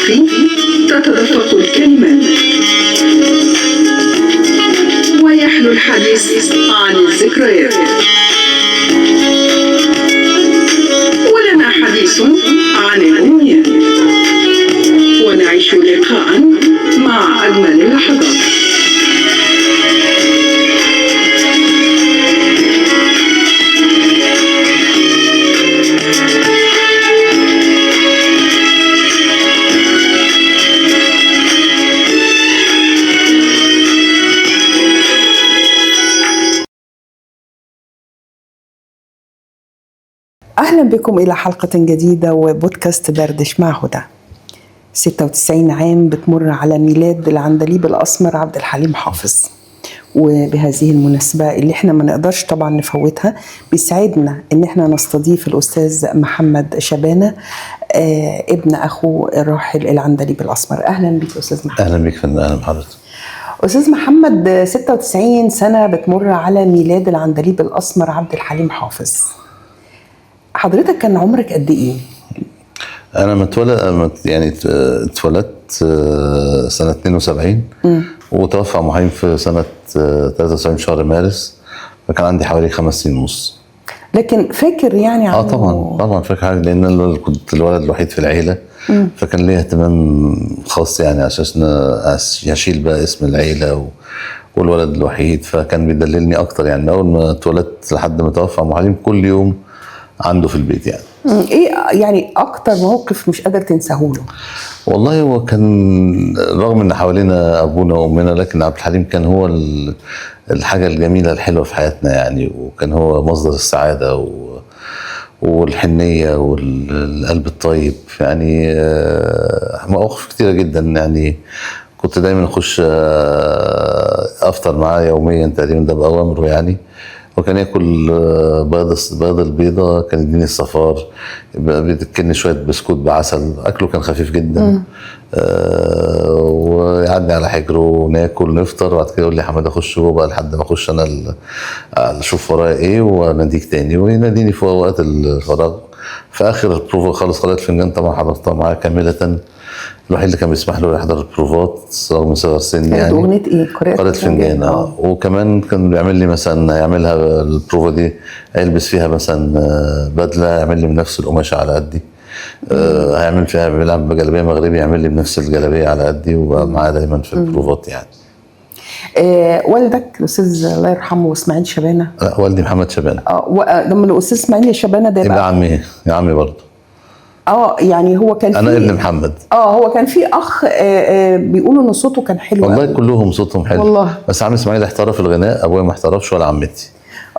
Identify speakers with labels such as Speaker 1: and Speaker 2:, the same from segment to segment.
Speaker 1: التلقي تتدفق الكلمات ويحلو الحديث عن الذكريات، ولنا حديث عن الأمنيات، ونعيش لقاء مع أجمل اللحظات.
Speaker 2: أهلا بكم إلى حلقة جديدة وبودكاست دردش مع هدى. 96 عام بتمر على ميلاد العندليب الأسمر عبد الحليم حافظ، وبهذه المناسبة اللي احنا ما نقدرش طبعا نفوتها بيسعدنا ان احنا نستضيف الأستاذ محمد شبانة، ابن أخو الراحل العندليب الأسمر. أهلا بك أستاذ محمد.
Speaker 3: أهلا بك فندم. أهلا بحضرتك
Speaker 2: أستاذ محمد. 96 سنة بتمر على ميلاد العندليب الأسمر عبد الحليم حافظ. حضرتك كان عمرك قد ايه؟
Speaker 3: انا متولد يعني اتولدت سنة 72 وتوفى محيم في سنة 73 شهر مارس، فكان عندي حوالي 5 سنين ونص.
Speaker 2: لكن فاكر يعني عنه؟
Speaker 3: طبعا فاكر حاجة، لان انا كنت الولد الوحيد في العيلة، فكان لي اهتمام خاص يعني عشان اشيل بقى اسم العيلة والولد الوحيد، فكان بيدللني اكتر يعني. اول ما اتولدت لحد ما توفى محيم كل يوم عنده في البيت يعني.
Speaker 2: ايه يعني اكتر موقف مش قادر تنساه له؟
Speaker 3: والله هو كان رغم ان حوالينا ابونا وامنا، لكن عبد الحليم كان هو الحاجة الجميلة الحلوة في حياتنا يعني، وكان هو مصدر السعادة والحنيه والقلب الطيب يعني. مواقف كتيرة جدا يعني، كنت دايما اخش افطر معاه يوميا تقريبا، ده باوامره يعني. وكان ياكل بيض البيضة، كان يديني الصفار، بيدكني شوية بسكوت بعسل، اكله كان خفيف جدا. ويعدي على حجره وناكل نفطر، وبعد كده يقول لي حماد اخش جوه بقى لحد ما اخش انا اشوف ورايا ايه واناديك تاني، ويناديني في وقت الفراغ. في اخر البروفا خالص قارئة الفنجان طبعا حضرتها معاه كاملة، الوحيد اللي كان بيسمح له يحضر البروفات رغم صغر سني يعني.
Speaker 2: اغنية ايه؟
Speaker 3: قارئة الفنجان. وكمان كان بيعمل لي مثلا، يعملها البروفا دي يلبس فيها مثلا بدله، يعمل لي بنفس القماشه على قدي، هيعمل فيها بيلعب بجلابيه مغربي يعمل لي بنفس الجلابية على قدي، وبقى معاه دايما في البروفات يعني.
Speaker 2: والدك الاستاذ الله يرحمه اسماعيل شبانه؟
Speaker 3: لا، والدي محمد شبانه.
Speaker 2: لما الاستاذ اسماعيل شبانه ده
Speaker 3: يبقى عمي، يا عمي برضه.
Speaker 2: يعني هو كان
Speaker 3: انا ابن محمد.
Speaker 2: هو كان في اخ بيقولوا ان صوته كان حلو
Speaker 3: والله أوي. كلهم صوتهم حلو
Speaker 2: والله،
Speaker 3: بس عم اسماعيل احترف الغناء، ابويا ما احترفش ولا عمتي.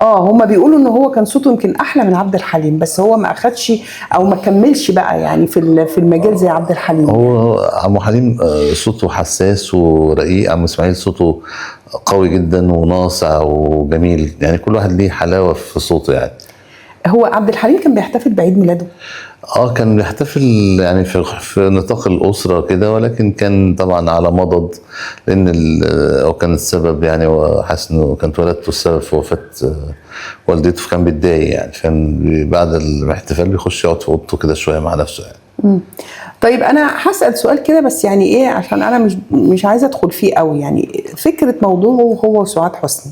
Speaker 2: هما بيقولوا ان هو كان صوته يمكن احلى من عبد الحليم، بس هو ما اخدش او ما كملش بقى يعني في المجال زي عبد الحليم.
Speaker 3: هو عم حليم صوته حساس ورقيق، عم اسماعيل صوته قوي جدا وناصع وجميل يعني، كل واحد ليه حلاوة في صوته يعني.
Speaker 2: هو عبد الحليم كان بيحتفل بعيد ميلاده؟
Speaker 3: كان بيحتفل يعني في نطاق الأسرة كده، ولكن كان طبعا على مضض، لأن أو كان السبب يعني، وحاسس إنه كانت ولادته السبب في وفاة والدته، فكان بيتضايق يعني، كان بعد الاحتفال بيخش يقعد في أوضته كده شوية مع نفسه يعني.
Speaker 2: طيب أنا هسأل سؤال كده بس يعني إيه، عشان أنا مش عايزة أدخل فيه قوي يعني، فكرة موضوعه هو وسعاد حسني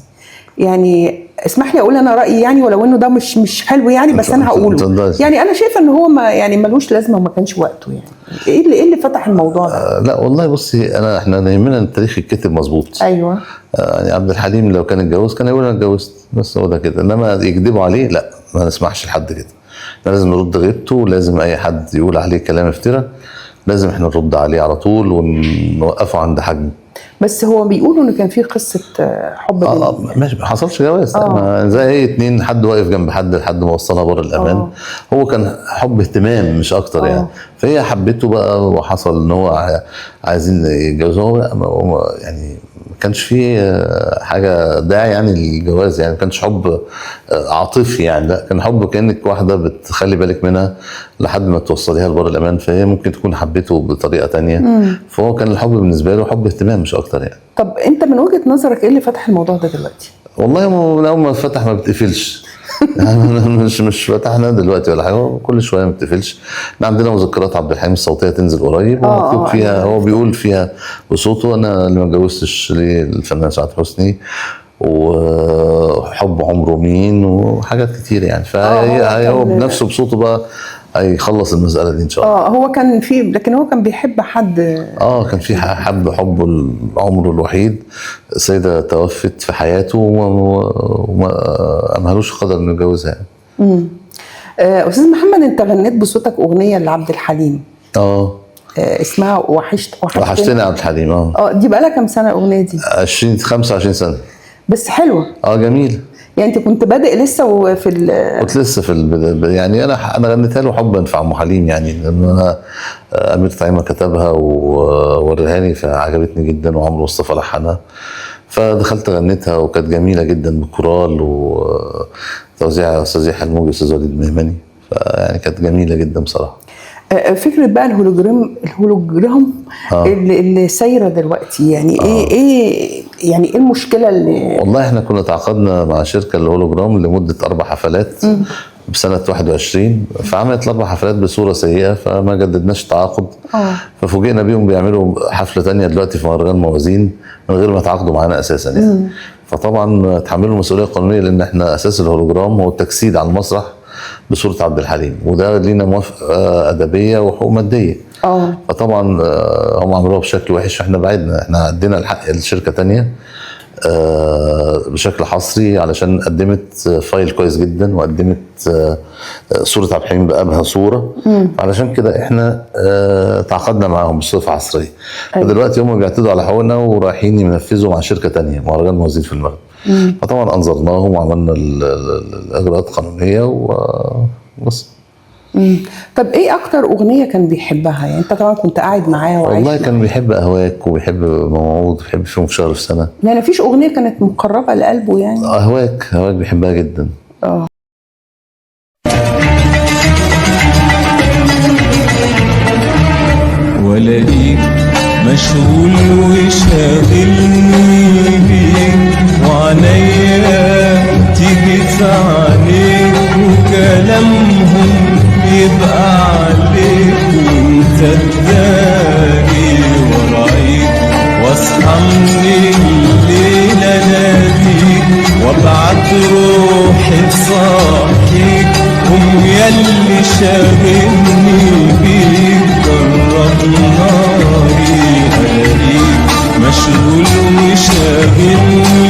Speaker 2: يعني، اسمح لي اقول انا رايي يعني، ولو انه ده مش حلو يعني، بس انا هقوله يعني. انا شايفه ان هو ما يعني ملوش لازمه وما كانش وقته يعني. ايه اللي فتح الموضوع ده؟
Speaker 3: لا والله بصي، احنا يهمنا التاريخ يتكتب مظبوط.
Speaker 2: ايوه.
Speaker 3: يعني عبد الحليم لو كان اتجوز كان يقول انا اتجوزت، بس هو ده كده، انما يكذبوا عليه لا، ما نسمحش لحد كده. لازم نرد غيبته، ولازم اي حد يقول عليه كلام افتراء لازم احنا نرد عليه على طول ونوقفه عند حجمه.
Speaker 2: بس هو بيقولوا انه كان في قصة حب
Speaker 3: ماشي، ما حصلش جواز. زي اي اتنين، حد واقف جنب حد لحد ما وصلها بر الامان. هو كان حب اهتمام مش اكتر يعني، فهي حبته بقى وحصل ان هو عايزين يتجوزوه يعني، ما كانش فيه حاجة داعي يعني للجواز يعني، ما كانش حب عاطفي يعني، لا كان حب كانك واحدة بتخلي بالك منها لحد ما توصليها لبر الامان، فهي ممكن تكون حبته بطريقة تانية. فهو كان الحب بالنسبة له حب اهتمام مش اكتر يعني.
Speaker 2: طب انت من وجهه نظرك ايه اللي فتح الموضوع ده دلوقتي؟
Speaker 3: والله من اول ما فتح ما بتقفلش. مش فتحنا دلوقتي ولا حاجة، كل شوية ما بتقفلش. احنا عندنا مذكرات عبد الحليم الصوتية تنزل قريب، ومكتوب فيها هو بيقول فيها بصوته انا اللي ما اتجوزتش ليه الفنان سعاد حسني، وحب عمره مين، وحاجات كتير يعني. فهي هو بنفسه بصوته بقى هيخلص المسألة دي إن شاء الله.
Speaker 2: هو كان في، لكن هو كان بيحب حد.
Speaker 3: كان في حب عمره الوحيد، سيدة توفت في حياته وما أمهلوش قدر إنه يتجوزها.
Speaker 2: أستاذ محمد، أنت غنيت بصوتك أغنية لعبد الحليم. اسمها
Speaker 3: وحشتني عبد الحليم.
Speaker 2: دي بقى لها كام سنة الأغنية دي؟
Speaker 3: 25 سنة.
Speaker 2: بس حلوة.
Speaker 3: جميل.
Speaker 2: يعني انت كنت بادئ لسه وفي
Speaker 3: كنت لسه في البداية يعني. انا غنيتها له حبا في عم حليم يعني، لان انا امير طعيمه كتبها ووريهاني فعجبتني جدا، وعمرو مصطفى لحنها، فدخلت غنيتها وكانت جميلة جدا بالكورال وتوزيع استاذ يحيى الموجي واستاذ وليد المهمني، فيعني كانت جميلة جدا بصراحة.
Speaker 2: فكرة بقى الهولوجرام اللي سايرة دلوقتي يعني. ايه يعني ايه المشكلة اللي؟
Speaker 3: والله احنا كنا تعاقدنا مع شركة الهولوجرام لمدة 4 حفلات بسنة 21، فعملت ال4 حفلات بصورة سيئه، فما جددناش التعاقد. ففوجئنا بيهم بيعملوا حفلة ثانية دلوقتي في مهرجان موازين من غير ما يتعاقدوا معانا اساسا يعني. فطبعا تحملوا المسؤولية القانونية، لان احنا اساس الهولوجرام هو التجسيد على المسرح بصورة عبد الحليم، وده لينا موافقة ادبية وحقوق مادية. فطبعا هم عملوها بشكل وحش، احنا بعدنا، احنا ادينا الحق لشركة ثانية بشكل حصري، علشان قدمت file كويس جدا، وقدمت صوره عبد الحليم بأبهى صوره. علشان كده احنا تعاقدنا معاهم بصفة حصرية. فدلوقتي هم بيعتدوا على حقوقنا ورايحين ينفذوا مع شركة ثانية مهرجان موازين في المغرب. فطبعا انظرناهم وعملنا الاجراءات القانونية وبس.
Speaker 2: طب ايه اكتر اغنية كان بيحبها؟ يعني انت طبعا كنت قاعد معاه وعايش.
Speaker 3: والله كان بيحب اهواك، وبيحب موعود، وبيحب في يوم في شهر في سنة.
Speaker 2: يعني مفيش اغنية كانت مقربة لقلبه يعني؟
Speaker 3: اهواك بيحبها جدا.
Speaker 4: ولاقيك مشغول وشاغلني بيك، وعينيا تيجي في عينيك، وكلامهم يبقى عليك، وانت تداري ورايك، واصحى من الليل اناديك، وابعت روحي تصحيك، قوم ياللي شاغلني بيك، جرب ناري الاقيك مشغول وشاغلني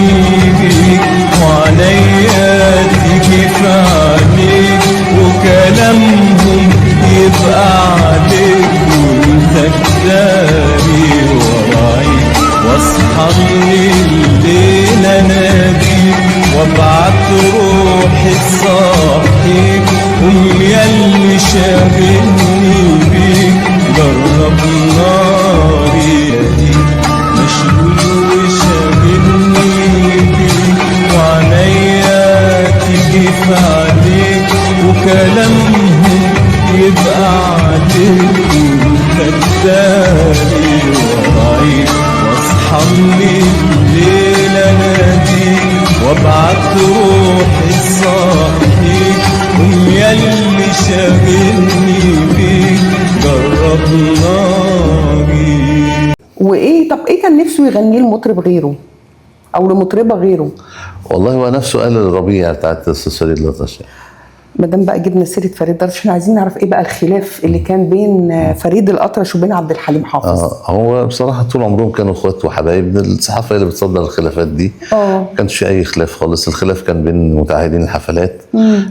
Speaker 4: بيك، وعليا تيجي في عينيك، وكلامهم يبقى عليك، وانت تداري ورايك، واصحى من الليل اناديك، وابعت روحي تصحيك، قوم ياللي شاغلني بيك، جرب ناري مشغول وشاغلني بيك، وعينيا تيجي في عينيك، وكلامهم يبقى عليك، وانت تداري ورايك، واصحى من الليل اناديك، وابعت روحي تصحيك، قوم ياللي شاغلني بيك، جرب ناري.
Speaker 2: وايه طب ايه كان نفسه يغنيه لمطرب غيره او لمطربه غيره؟
Speaker 3: والله هو نفسه قال الربيع بتاعت الاستاذ فريد الأطرش.
Speaker 2: ما دام بقى جبنا سيره فريد الأطرش، احنا عايزين نعرف ايه بقى الخلاف اللي كان بين فريد الأطرش وبين عبد الحليم حافظ.
Speaker 3: هو بصراحة طول عمرهم كانوا اخوات وحبايب، الصحافة هي اللي بتصدر الخلافات دي. ما كانش في اي خلاف خالص، الخلاف كان بين متعهدين الحفلات.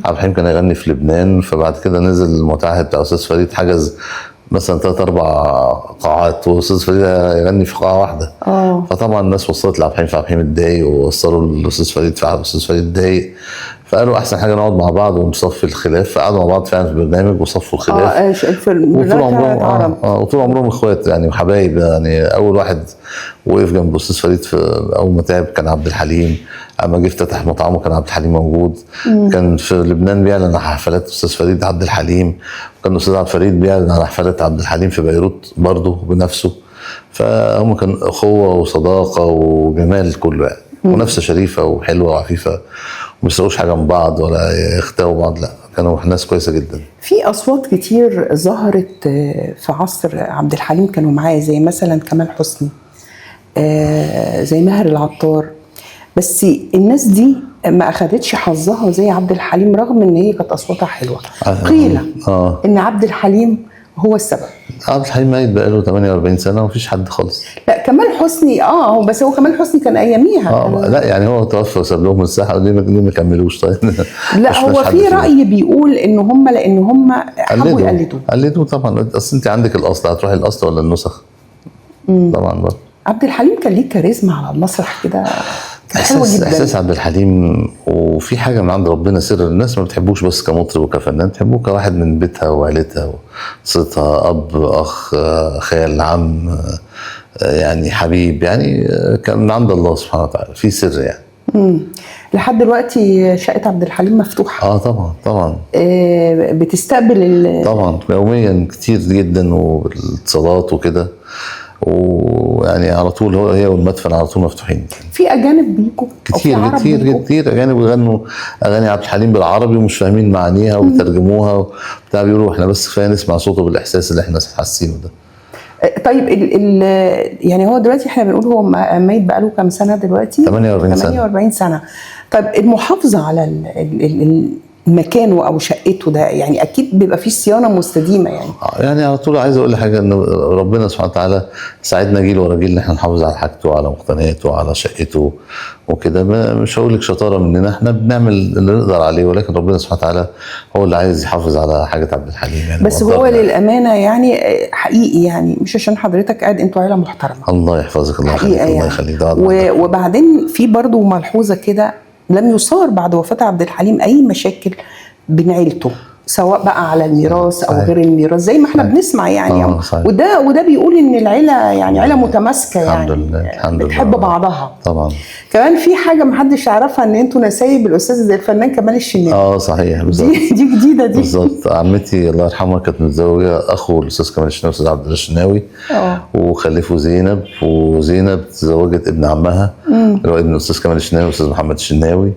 Speaker 3: عبد الحليم كان يغني في لبنان، فبعد كده نزل المتعهد بتاع استاذ فريد حجز مثلا 3-4 قاعات، واستاذ فريد يغني في قاعة واحدة. فطبعا الناس وصلت لعبد الحليم، فعبد الحليم اتضايق، ووصلوا للاستاذ فريد، فالاستاذ فريد اتضايق، فقالوا احسن حاجة نقعد مع بعض ونصفي الخلاف. فقعدوا مع بعض فعلا في البرنامج وصفوا الخلاف.
Speaker 2: في
Speaker 3: وطول عمرهم وطول عمرهم اخوات يعني وحبايب يعني. اول واحد وقف جنب استاذ فريد في اول ما تعب كان عبد الحليم، اما جه افتتح مطعمه كان عبد الحليم موجود. كان في لبنان بيعلن على حفلات استاذ فريد عبد الحليم، وكان استاذ عبد الفريد بيعلن على حفلات عبد الحليم في بيروت برضه بنفسه. فهم كان اخوه وصداقه وجمال كله يعني، منافسه شريفه وحلوه وعفيفه ما بيسرقوش حاجة من بعض ولا يختاوا بعض، لا كانوا ناس كويسة جدا.
Speaker 2: في اصوات كتير ظهرت في عصر عبد الحليم كانوا معاه، زي مثلا كمال حسني، زي ماهر العطار، بس الناس دي ما اخدتش حظها زي عبد الحليم، رغم ان هي كانت اصواتها حلوة. قيل ان عبد الحليم هو السبب.
Speaker 3: عبد الحليم ميت بقاله 48 سنة ومفيش حد خالص.
Speaker 2: لا كمال حسني هو بس هو كمال حسني كان اياميها.
Speaker 3: لا يعني هو توفى وساب لهم الساحة، ليه ما كملوش؟ طيب
Speaker 2: لا هو في راي بيقول ان هم لان هم حبوا يقلدوه.
Speaker 3: قلدوه طبعا، اصل انت عندك الاصل، هتروحي الاصل ولا النسخ؟ طبعا برضه.
Speaker 2: عبد الحليم كان ليه كاريزما على المسرح كده.
Speaker 3: احساس عبد الحليم، وفي حاجة من عند ربنا سر، الناس ما بتحبوش بس كمطرب وكفنان، بتحبوه كواحد من بيتها وعيلتها وصيتها، اب، اخ، خال، عم، يعني حبيب، يعني كان من عند الله سبحانه وتعالى في سر يعني.
Speaker 2: لحد دلوقتي شقه عبد الحليم مفتوحة.
Speaker 3: طبعا طبعا.
Speaker 2: بتستقبل
Speaker 3: طبعا يوميا كتير جدا، وبالاتصالات وكده، ويعني على طول هي والمدفن على طول مفتوحين.
Speaker 2: في اجانب بيجوا
Speaker 3: كتير كتير كتير اجانب بيغنوا اغاني عبد الحليم بالعربي ومش فاهمين معانيها وبيترجموها وبتاع، بيقولوا احنا بس كفاية نسمع صوته بالاحساس اللي احنا حاسينه ده.
Speaker 2: طيب ال يعني هو دلوقتي احنا بنقول هو ميت بقاله كام سنة دلوقتي؟
Speaker 3: 48 سنة.
Speaker 2: 48 سنة. طيب المحافظة على مكانه او شقته ده، يعني اكيد بيبقى فيه صيانة مستديمه يعني.
Speaker 3: يعني على طول عايز اقول حاجة، ان ربنا سبحانه وتعالى ساعدنا جيل ورا جيل ان احنا نحافظ على حاجته وعلى مقتنياته وعلى شقته وكده. مش هقول لك شطارة مننا، احنا بنعمل اللي نقدر عليه، ولكن ربنا سبحانه وتعالى هو اللي عايز يحافظ على حاجة عبد الحليم يعني.
Speaker 2: بس هو للامانة يعني حقيقي، يعني مش عشان حضرتك قاعد، انتوا عيله محترمه.
Speaker 3: الله يحفظك، الله يخليك،
Speaker 2: يعني.
Speaker 3: الله يخليك.
Speaker 2: وبعدين في برضه ملحوظة كده، لم يصار بعد وفاة عبد الحليم أي مشاكل بين عيلته، سواء بقى على الميراث أو غير الميراث، زي ما احنا بنسمع يعني. وده بيقول إن العيلة يعني عيلة متماسكة، يعني
Speaker 3: الحمد لله، الحمد لله،
Speaker 2: بتحب بعضها
Speaker 3: طبعا.
Speaker 2: كمان في حاجة محدش يعرفها، إن أنتوا نسايب الأستاذ زي الفنان كمال الشناوي.
Speaker 3: صحيح بالظبط.
Speaker 2: دي جديدة دي.
Speaker 3: بالظبط. عمتي الله يرحمها كانت متزوجة أخو الأستاذ كمال الشناوي، الأستاذ عبد الله الشناوي، وخلفوا زينب، وزينب تزوجت ابن عمها اللي هو ابن الأستاذ كمال الشناوي، الأستاذ محمد الشناوي،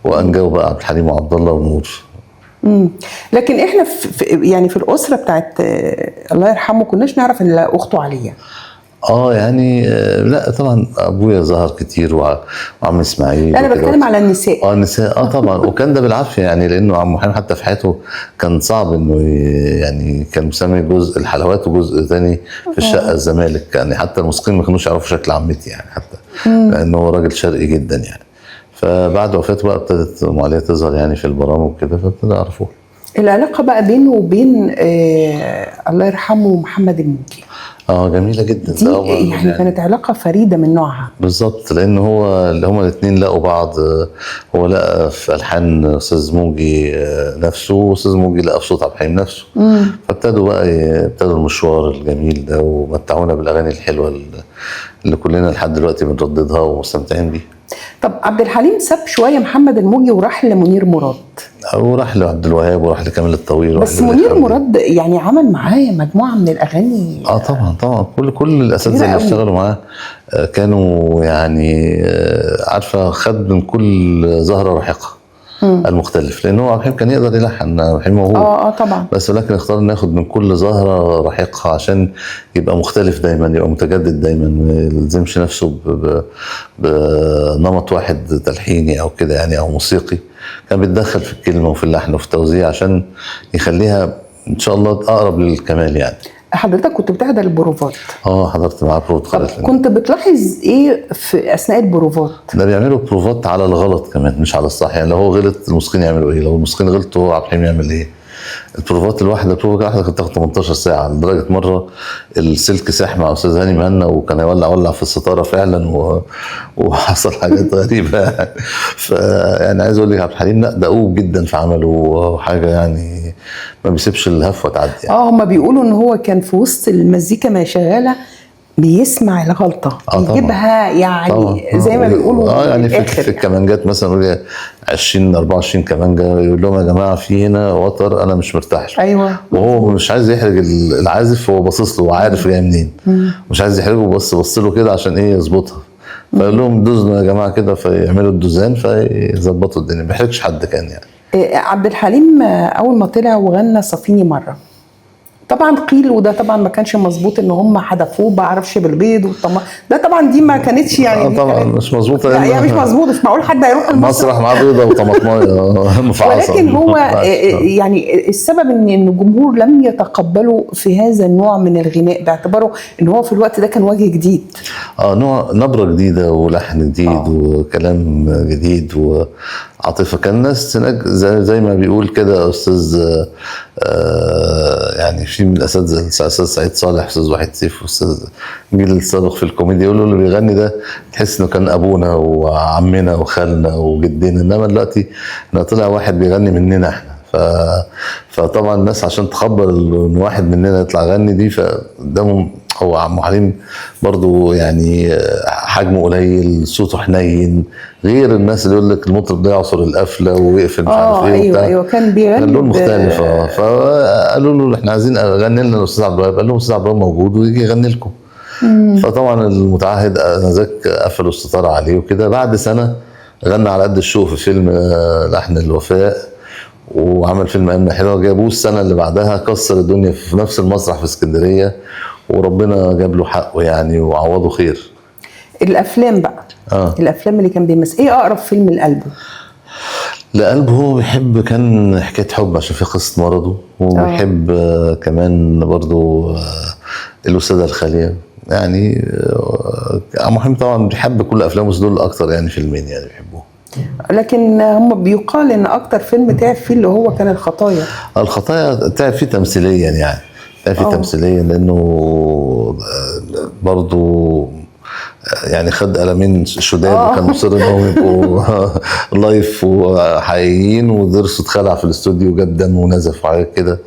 Speaker 3: وأنجبوا بقى عبد الحليم وعبد الله ونور.
Speaker 2: لكن احنا في يعني في الاسرة بتاعت الله يرحمه كناش نعرف ان اخته عليا.
Speaker 3: يعني لا طبعا ابويا ظهر كتير وعم اسماعيل.
Speaker 2: انا بتكلم على النساء.
Speaker 3: النساء طبعا. وكان ده بالعافية يعني، لانه عم حليم حتى في حياته كان صعب انه يعني كان مسمي جزء الحلوات وجزء ثاني في الشقة الزمالك، يعني حتى الموسيقيين ما كانوش يعرفوا شكل عمتي يعني، حتى لانه هو راجل شرقي جدا يعني. فبعد وفاته بقى ابتدت ام عليا تظهر يعني في البرامج وكده، فابتدى يعرفوها.
Speaker 2: العلاقة بقى بينه وبين الله يرحمه محمد الموجي
Speaker 3: جميلة جدا
Speaker 2: دي، يعني كانت علاقة فريدة من نوعها.
Speaker 3: بالظبط، لان هو اللي هما الاثنين لقوا بعض، هو لقى في الحان استاذ موجي نفسه، واستاذ موجي لقى في صوت عبد الحليم نفسه. فابتدوا بقى ابتدوا المشوار الجميل ده، ومتعونا بالاغاني الحلوة اللي كلنا لحد دلوقتي بنرددها ومستمتعين بيها.
Speaker 2: طب عبد الحليم ساب شوية محمد الموجي وراح لمنير مراد،
Speaker 3: وراح لعبد الوهاب، وراح لكامل الطويل،
Speaker 2: بس منير مراد يعني عمل معاه مجموعة من الاغاني.
Speaker 3: طبعا طبعا، كل الاساتذة اللي اشتغلوا معاه كانوا يعني عارفه، خد من كل زهره رحيقه المختلف، لان هو عبد الحليم كان يقدر يلحن، عبد الحليم موهوب
Speaker 2: طبعا،
Speaker 3: بس ولكن اختار انه ياخد من كل زهره رحيقها عشان يبقى مختلف دايما، يبقى متجدد دايما، ما يلزمش نفسه بنمط واحد تلحيني او كده يعني، او موسيقي. كان بيتدخل في الكلمة وفي اللحن وفي التوزيع عشان يخليها ان شاء الله اقرب للكمال يعني.
Speaker 2: حضرتك كنت بتحضر البروفات؟
Speaker 3: حضرت معاه بروفات.
Speaker 2: كنت بتلاحظ ايه في اثناء البروفات؟
Speaker 3: ده بيعملوا بروفات على الغلط كمان مش على الصح، يعني لو هو غلط الموسيقيين يعملوا ايه، لو الموسيقيين غلطوا هو عبد الحليم يعمل ايه. البروفات الواحدة، البروفه الواحدة كانت بتاخد 18 ساعة، لدرجة مرة السلك ساح مع استاذ هاني مهنا وكان هيولع ولع في الستارة فعلا وحصل حاجات غريبة. فيعني عايز اقول لك عبد الحليم لا دؤوب جدا في عمله، وحاجه يعني ما بيسيبش الهفوه تعدي يعني.
Speaker 2: هما بيقولوا ان هو كان في وسط المزيكا ما شغالة بيسمع الغلطة يجيبها يعني طبعًا. زي ما بيقولوا
Speaker 3: يعني في الكمانجات مثلا يقول 20 24 كمانجه، يقول لهم يا جماعة في هنا وتر انا مش مرتاح له.
Speaker 2: ايوه،
Speaker 3: وهو مش عايز يحرج العازف، هو باصص له وعارف جاي منين، مش عايز يحرجه، بس بص له كده عشان ايه يظبطها. فيقول لهم دوزنوا يا جماعة كده، فيعملوا الدوزان فيظبطوا الدنيا، ما بيحرجش حد كان يعني.
Speaker 2: عبد الحليم اول ما طلع وغنى صفيني مرة، طبعا قيل، وده طبعا ما كانش مظبوط، ان هم حدفوه بعرفش بالبيض والطماطم، ده طبعا دي ما كانتش يعني
Speaker 3: طبعا مش مظبوطة،
Speaker 2: لا هي مش مظبوطة، مش معقول حد هيروح
Speaker 3: المسرح معاه بيضة وطماطمايه مفعصه.
Speaker 2: ولكن هو يعني السبب ان الجمهور لم يتقبله في هذا النوع من الغناء، باعتباره ان هو في الوقت ده كان وجه جديد،
Speaker 3: نوع نبره جديدة ولحن جديد وكلام جديد وعاطفة. كان الناس هناك زي ما بيقول كده استاذ، يعني في من الاساتذة، الاستاذ سعيد صالح، استاذ وحيد سيف، واستاذ الجيل السابق في الكوميديا، يقولوا اللي بيغني ده تحس انه كان ابونا وعمنا وخالنا وجدنا، انما دلوقتي احنا طلع واحد بيغني مننا احنا. فطبعا الناس عشان تخبر ان واحد مننا يطلع غني دي، فقدامهم هو عم حليم برضو يعني حجمه قليل، صوته حنين، غير الناس اللي يقول لك المطرب ده يعصر القفله ويقفل مش عارف ايه.
Speaker 2: ايوه ايوه، كان بيغني
Speaker 3: لون مختلف. فقالوا له احنا عايزين غني لنا الاستاذ عبد الوهاب، قال لهم الاستاذ عبد الوهاب موجود ويجي يغني لكم. فطبعا المتعهد انذاك قفلوا الستارة عليه وكده. بعد سنة غنى على قد الشوق في فيلم لحن الوفاء، وعمل فيلم أمنة حلوة. جابوه السنة اللي بعدها كسر الدنيا في نفس المسرح في اسكندرية، وربنا جاب له حقه يعني وعوضه خير.
Speaker 2: الأفلام بقى، الأفلام اللي كان بيمثل، إيه أقرب فيلم لقلبه؟
Speaker 3: لقلبه هو بيحب كان حكاية حب عشان في قصة مرضه، وبيحب كمان برضو الوسادة الخالية يعني. محمد طبعا بيحب كل أفلامه، بس دول أكتر يعني فيلمين يعني بيحبوه.
Speaker 2: لكن هم بيقال ان اكتر فيلم تعب فيه اللي هو كان الخطايا.
Speaker 3: الخطايا تعب فيه تمثيليا يعني، تعب فيه تمثيليا لانه برضو يعني خد قلمين شداد وكان مصر انهم يبقوا live وحقيقيين، وضرسه اتخلع في الاستوديو وجاب دم ونزف وحاجات كده،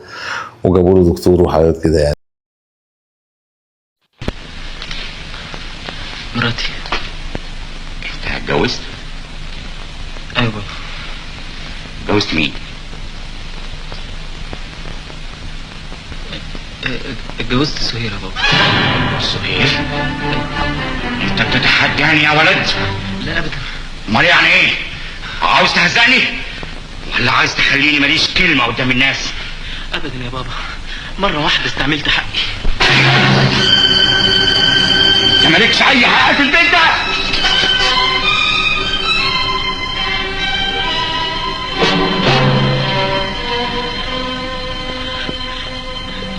Speaker 3: وجابوا له دكتور وحاجات كده يعني.
Speaker 5: مراتي.
Speaker 6: انت اتجوزت؟
Speaker 5: ايوه بابا.
Speaker 6: اتجوزت مين؟
Speaker 5: اتجوزت سهير يا بابا.
Speaker 6: سهير؟ انت بتتحداني يا ولد؟
Speaker 5: لا ابدا.
Speaker 6: امال يعني ايه؟ عاوز تهزقني؟ ولا عايز تخليني ماليش كلمة قدام الناس؟
Speaker 5: ابدا يا بابا، مرة واحدة استعملت حقي.
Speaker 6: انت مالكش اي حق في البيت ده.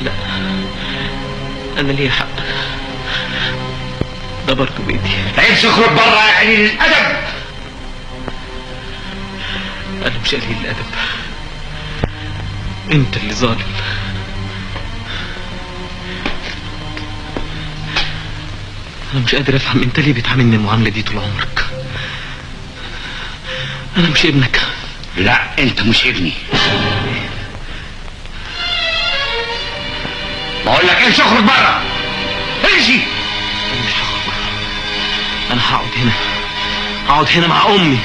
Speaker 5: لا، أنا ليا حق، ده برضه بيتي.
Speaker 6: عيب، اخرج بره يا قليل الأدب.
Speaker 5: أنا مش قليل الأدب، أنت اللي ظالم. أنا مش قادر أفهم أنت ليه بتعاملني المعاملة دي طول عمرك. أنا مش ابنك.
Speaker 6: لا، أنت مش ابني. بقول لك امشي، اخرج بره، امشي.
Speaker 5: انا مش هخرج بره، انا هقعد هنا، هقعد هنا مع امي،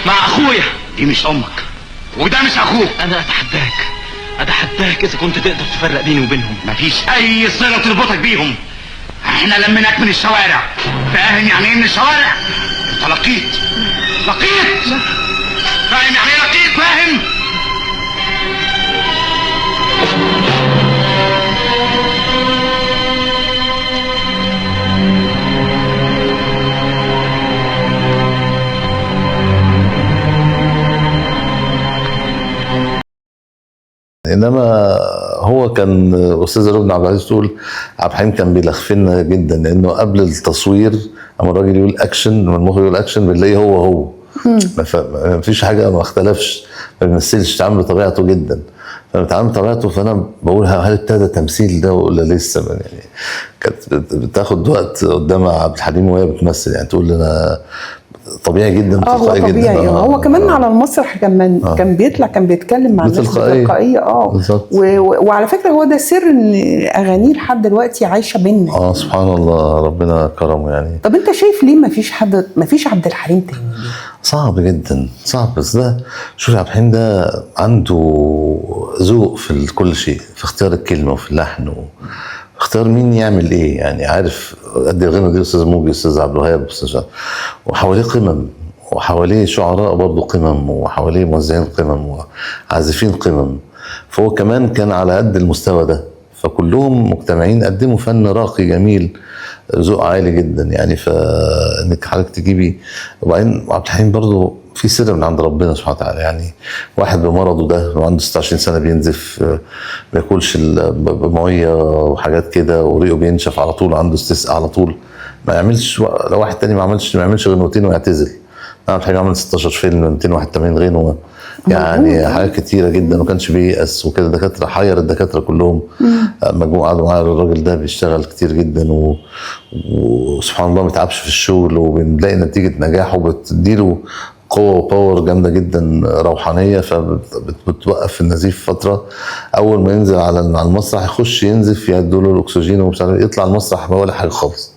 Speaker 5: مع اخويا.
Speaker 6: دي مش امك وده مش اخوك.
Speaker 5: انا اتحداك، اتحداك اذا كنت تقدر تفرق بيني وبينهم.
Speaker 6: مفيش اي صله تربطك بيهم. احنا لميناك من الشوارع، فاهم يعني ايه من الشوارع؟ انت لقيط، لقيط، فاهم يعني ايه لقيط؟ فاهم؟
Speaker 3: انما هو كان استاذ ربنا عبد العزيز تقول عبد الحليم كان بيلخفنا جدا، لانه قبل التصوير اما الراجل يقول اكشن، لما المخرج يقول اكشن بنلاقيه هو ما فيش حاجة، ما اختلفش، ما بيمثلش، اتعامل بطبيعته جدا. فبيتعامل بطبيعته، فانا بقول هل ابتدى تمثيل ده ولا لسه؟ يعني كانت بتاخد وقت قدام عبد الحليم وهي بتمثل، يعني تقول انا طبيعي جدا،
Speaker 2: هو طبيعي جدا. هو كمان على المسرح كان بيطلع، كان بيتكلم مع الناس بتلقائيه. وعلى فكرة هو ده سر ان اغانيه لحد دلوقتي عايشه بينا.
Speaker 3: سبحان الله، ربنا كرمه يعني.
Speaker 2: طب انت شايف ليه ما فيش حد، ما فيش عبد الحليم تاني؟
Speaker 3: صعب جدا، صعب. بس ده شوف، عبد الحليم ده عنده ذوق في كل شيء، في اختيار الكلمة وفي اللحن وفي اختيار اختيار مين يعمل ايه يعني، عارف قد الغنوه دي استاذ موجي، استاذ عبد الوهاب، استاذ، وحواليه قمم، وحواليه شعراء برضه قمم، وحواليه موزعين قمم، وعازفين قمم، فهو كمان كان على قد المستوى ده، فكلهم مجتمعين قدموا فن راقي جميل، ذوق عالي جدا يعني. فانك حضرتك تجيبي، وبعدين عبد الحليم برضه في سر من عند ربنا سبحانه وتعالى يعني، واحد بمرضه ده وعنده 26 سنة بينزف، ما بياكلش بميه وحاجات كده، وريقه بينشف على طول، عنده استسقاء على طول، ما يعملش. لو واحد تاني ما يعملش غنوتين ويعتزل. عبد الحليم عمل 16 فيلم، 281 غنوه يعني، حاجات كتيرة جدا، وما كانش بييأس وكده. دكاترة حير الدكاترة كلهم، مجموعة قعدوا معاه، الراجل ده بيشتغل كتير جدا وسبحان الله ما بيتعبش في الشغل، وبنلاقي نتيجة نجاحه بتديله قوة وباور جامدة جدا روحانية، فبتوقف النزيف فترة. اول ما ينزل على المسرح يخش ينزف، يدوا له الاكسجين ومش عارف، يطلع المسرح ولا حاجة خالص.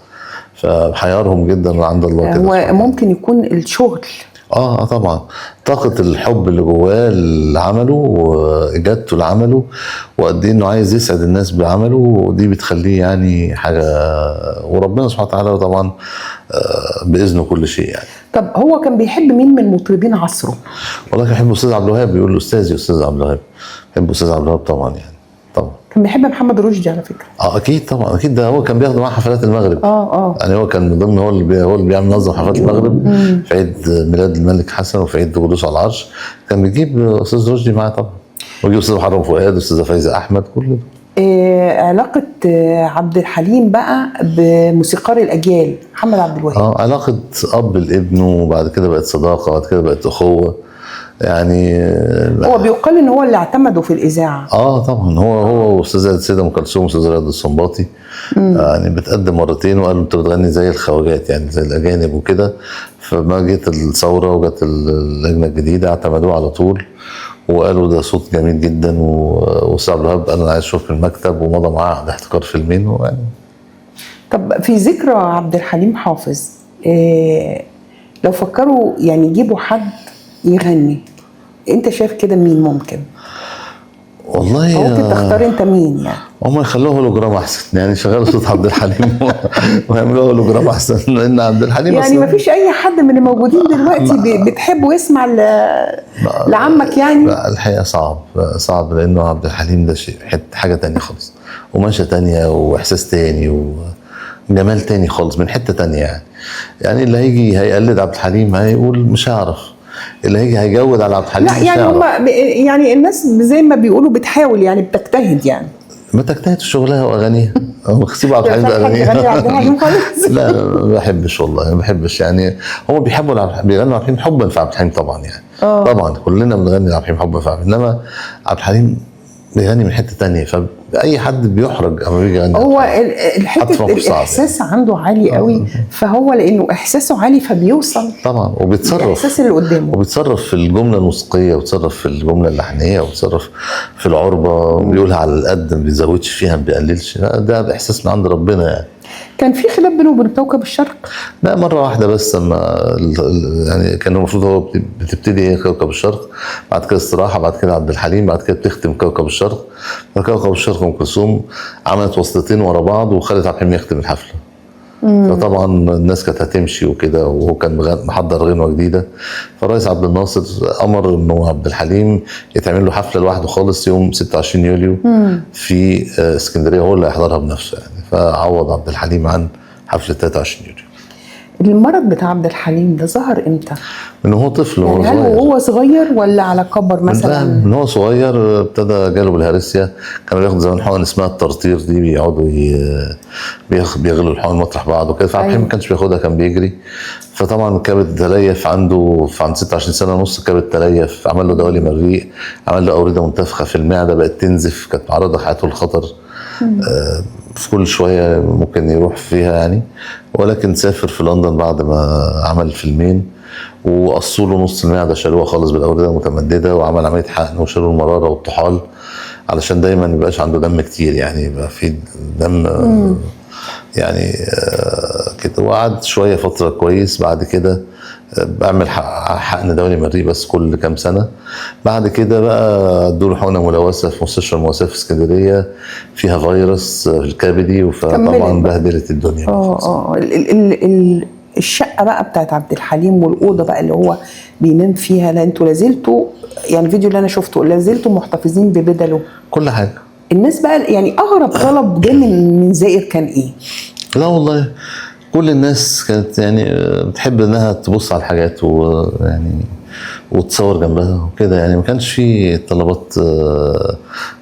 Speaker 3: فحيرهم جدا عند الله كده.
Speaker 2: هو ممكن يكون الشغل
Speaker 3: طبعا طاقة الحب اللي جواه لعمله واجادته لعمله، وقد ايه انه عايز يسعد الناس بعمله، ودي بتخليه يعني حاجة، وربنا سبحانه وتعالى طبعا بإذنه كل شيء يعني.
Speaker 2: طب هو كان بيحب مين من مطربين عصره؟
Speaker 3: والله كان بيحب استاذ عبد الوهاب، بيقول له استاذي استاذ عبد الوهاب، بيحب استاذ عبد الوهاب طبعا يعني. طبعا
Speaker 2: كان بيحب محمد رشدي على فكرة.
Speaker 3: اكيد طبعا، اكيد ده هو كان بياخده معاه حفلات المغرب. يعني هو كان من ضمن، هو اللي بيعمل نظم حفلات المغرب في عيد ميلاد الملك حسن وفي عيد جلوسه على العرش، كان بيجيب استاذ رشدي معاه طبعا، ويجيب استاذ محرم فؤاد واستاذه فايزه احمد، كل ده.
Speaker 2: علاقة عبد الحليم بقى بموسيقار الاجيال محمد عبد الوهاب.
Speaker 3: علاقة اب لابنه، وبعد كده بقت صداقه، وبعد كده بقت اخوه يعني.
Speaker 2: هو بيقال ان هو اللي اعتمده في الاذاعة.
Speaker 3: طبعا هو واستاذه السيدة ام كلثوم واستاذ رياض السنباطي يعني بتقدم مرتين، وقالوا انت بتغني زي الخواجات يعني زي الاجانب وكده. فما جت الثورة وجت اللجنة الجديدة اعتمدوه على طول، وقالوا ده صوت جميل جدا، واستاذ عبد الوهاب قال انا عايز اشوف في المكتب، ومضى معاه عقد احتكار فيلمين ويعني.
Speaker 2: طب في ذكرى عبد الحليم حافظ، لو فكروا يعني يجيبوا حد يغني، انت شايف كده مين ممكن؟
Speaker 3: والله
Speaker 2: ممكن تختار انت مين يعني؟
Speaker 3: هم يخلوه هولوجرام احسن يعني، شغلوا صوت عبد الحليم ويعملوه هولوجرام احسن، لان عبد الحليم
Speaker 2: يعني ما فيش اي حد من الموجودين دلوقتي بتحبه يسمع لعمك يعني؟
Speaker 3: لا الحقيقة صعب، لانه عبد الحليم ده شيء حاجة تانية خالص، وماشية تانية، واحساس تاني، وجمال تاني خالص من حتة تانية يعني. يعني اللي هيجي هيقلد عبد الحليم هيقول مش هعرف، اللي هيجي هيجود على عبد الحليم.
Speaker 2: لا يعني هم يعني الناس زي ما بيقولوا بتحاول يعني، بتجتهد يعني.
Speaker 3: ما تجتهد في شغلها واغانيها، سيبوا عبد الحليم
Speaker 2: باغانيها.
Speaker 3: لا ما بحبش والله، ما بحبش يعني. هم بيحبوا بيغنوا عبد الحليم حبا في عبد الحليم طبعا يعني. طبعا كلنا بنغني عبد الحليم حبا في عبد الحليم، انما عبد الحليم بيغني من حتة ثانية، فاي حد بيحرج اما بيجي يغني.
Speaker 2: هو الحتة الاحساس يعني عنده عالي قوي، فهو لانه احساسه عالي فبيوصل
Speaker 3: طبعا، وبيتصرف
Speaker 2: الاحساس اللي قدامه،
Speaker 3: وبيتصرف في الجملة الموسيقية، وبيتصرف في الجملة اللحنيه، وبيتصرف في العربة، بيقولها على القد، ما بيزودش فيها، ما بيقللش. لا ده باحساس من عند ربنا يعني.
Speaker 2: كان في خلاف بينه وبين كوكب الشرق؟
Speaker 3: لا مرة واحدة بس، لما يعني كان المفروض هو بتبتدي كوكب الشرق، بعد كده استراحة، بعد كده عبد الحليم، بعد كده بتختم كوكب الشرق. فكوكب الشرق ام كلثوم عملت وصلتين ورا بعض، وخلت عبد الحليم يختم الحفلة. فطبعا الناس كانت هتمشي وكده، وهو كان محضر غنوه جديدة، فالرئيس عبد الناصر امر انه عبد الحليم يتعمل له حفلة لوحده خالص يوم 26 يوليو في اسكندرية، هو اللي هيحضرها بنفسه يعني. فعوض عبد الحليم عن حفلة 23 يوليو.
Speaker 2: المرض بتاع عبد الحليم ده ظهر امتى؟
Speaker 3: من هو طفل،
Speaker 2: يعني هل وهو صغير ولا على كبر مثلا؟
Speaker 3: من هو صغير ابتدى جاله بالهرسيا، كانوا بياخدوا زمان حقن اسمها الترطير دي، بيقعدوا بيغلوا الحقن مطرح بعض وكده. فعبد الحليم ما كانش بياخدها، كان بيجري. فطبعا الكبد تليف عنده عند 26 سنة ونص، الكبد تليف، عمل له دوالي مريء، عمل له اورده منتفخه في المعدة بقت تنزف، كانت معرضه حياته للخطر. في كل شوية ممكن يروح فيها يعني. ولكن سافر في لندن بعد ما عمل فيلمين، وقصوا له نص المعدة، شالوها خالص بالاورده المتمدده، وعمل عملية حقن وشالوا المرارة والطحال علشان دايما ما يبقاش عنده دم كتير يعني، يبقى في دم يعني كده. وقعد شوية فترة كويس، بعد كده بعمل حقن دوري مريء بس كل كام سنة. بعد كده بقى ادوا له حقنه ملوثة في مستشفى المواساة في اسكندرية فيها فيروس في الكبدي، فطبعا بهدلت الدنيا.
Speaker 2: الشقة بقى بتاعت عبد الحليم والاوضه بقى اللي هو بينام فيها، لا انتوا لازلتوا يعني الفيديو اللي انا شفته لازلتوا محتفظين ببدله
Speaker 3: كل حاجة.
Speaker 2: الناس بقى يعني اغرب طلب جه من زائر كان ايه؟
Speaker 3: لا والله كل الناس كانت يعني بتحب انها تبص على الحاجات ويعني وتصور جنبها وكده، يعني ما كانش في طلبات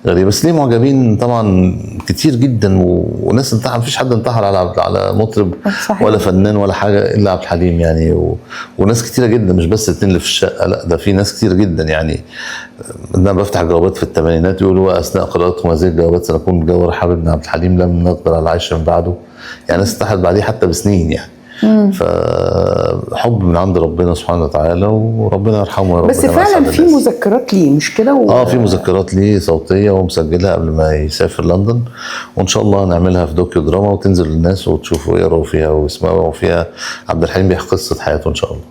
Speaker 3: غريبة. بس ليه معجبين طبعا كتير جدا، وناس انتحر، مفيش حد انتحر على مطرب
Speaker 2: صحيح.
Speaker 3: ولا فنان ولا حاجة الا عبد الحليم يعني، وناس كتيرة جدا، مش بس الاثنين اللي في الشقة، لا ده في ناس كتير جدا يعني. انا بفتح جوابات في الثمانينات يقولوا اثناء قراءتهم هذه الجوابات سنكون بجوار حبيبنا عبد الحليم لم نقدر على العيش من بعده، يعني ناس انتحرت بعديه حتى بسنين يعني. فحب من عند ربنا سبحانه وتعالى، وربنا يرحمه يا رب.
Speaker 2: بس فعلا في مذكرات ليه مش كده؟
Speaker 3: في مذكرات ليه صوتية ومسجلها قبل ما يسافر لندن، وان شاء الله نعملها في docu drama وتنزل للناس وتشوفوا يقروا فيها ويسمعوا فيها. عبد الحليم بيحكي قصة حياته ان شاء الله.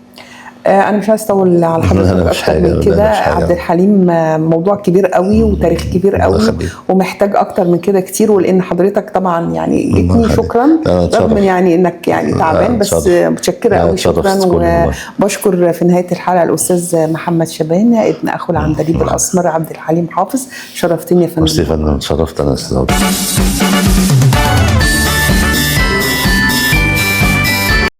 Speaker 2: أنا مش عايز أطول على حضرتك أكتر من كده. عبد الحليم موضوع كبير قوي وتاريخ كبير قوي ومحتاج أكتر من كده كتير، ولأن حضرتك طبعا يعني جيتني شكرا رغم يعني إنك يعني تعبان، بس متشكرة قوي، شكرا. وبشكر في نهاية الحلقة الأستاذ محمد شبان ابن أخو العندليب الأسمر عبد الحليم حافظ. شرفتني يا فندم.
Speaker 3: ميرسي يا فندم، اتشرفت أنا.